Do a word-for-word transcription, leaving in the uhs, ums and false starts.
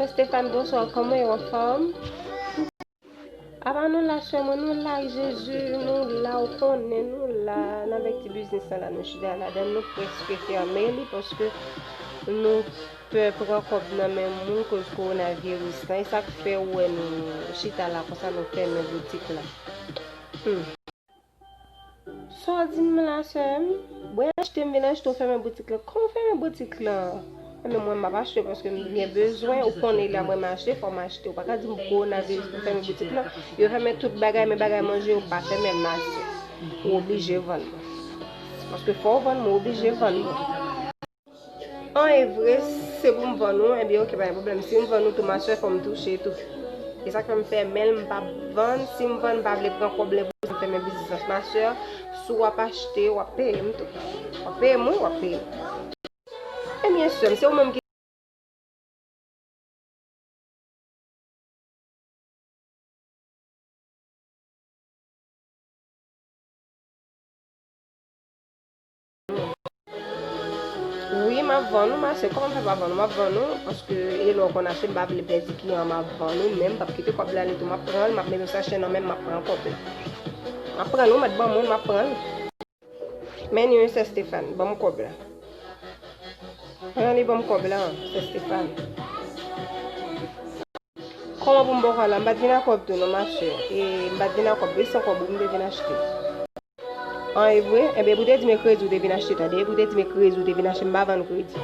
Sè Stéphane, bonswa, kòman w ye, w anfòm? Apa nou la, sè mwen, nou la, Jezi, nou la, ou konnen, nou la, n avèk ti biznis lan la, nou chita ladan l, nou prèske fèmen li, paske nou pè pran kòb nan men moun koz kowonaviris lan, e sa k fè ou wè nou chita la konsa, nou fèmen boutik la. Hmm. Sa w di m la, sè m? Mwen achte, m vin achte, w fèmen boutik lan. Kòman w fèmen boutik lan? Enben, mwen, m ap achte paske m gen bezwen. Ou konnen la, mwen, m achte, fò m achte. Ou pa ka di m kowonaviris pou fèmen boutik lan. Yo fèmen tout bagay, men bagay manje yo pa fèmen, ma sè. Ou oblije vann mwen. Paske fò w vann mwen, ou oblije vann mwen. An, e vre, se pou m vann ou, enben, oke, pa gen pwoblèm. Si m vann ou tou, ma sè, fò m touche tou. E sa k fè m fèmen l, m p ap vann. Si m vann, m pa vle pran kòb lè pou sa m fèmen biznis lan. Ma sè, si w ap achte, w ap peye m tou. W ap peye m, wi, w ap peye m. Ebyen, sè m, se ou menm ki Wi, m ap vann ou, ma sè. Kòman m fè pa vann ou? M ap vann ou, paske e lè w konn achte, m pa vle pèdi kliyan, m ap vann ou, men m p ap kite kòb la ale tou. M ap pran l, m ap mete yon sachè nan men m, m ap pran kòb la. M ap pran l, ou mèt ban mwen l, m ap pran l. Men li wi, sè Stéphane, ban m kòb la. Pran li, ban m kòb la, sè Stéphane. Kòman pou m ba w kòb la? M pa t vin ak kòb tou non, ma sè. E m pa t vin ak kòb, e san kòb ou m te vin achte. An, e vre? Enben, pou te di men kredi ou te vin achte, tande. Pou te di men kredi ou te vin achte, m pa vann kredi.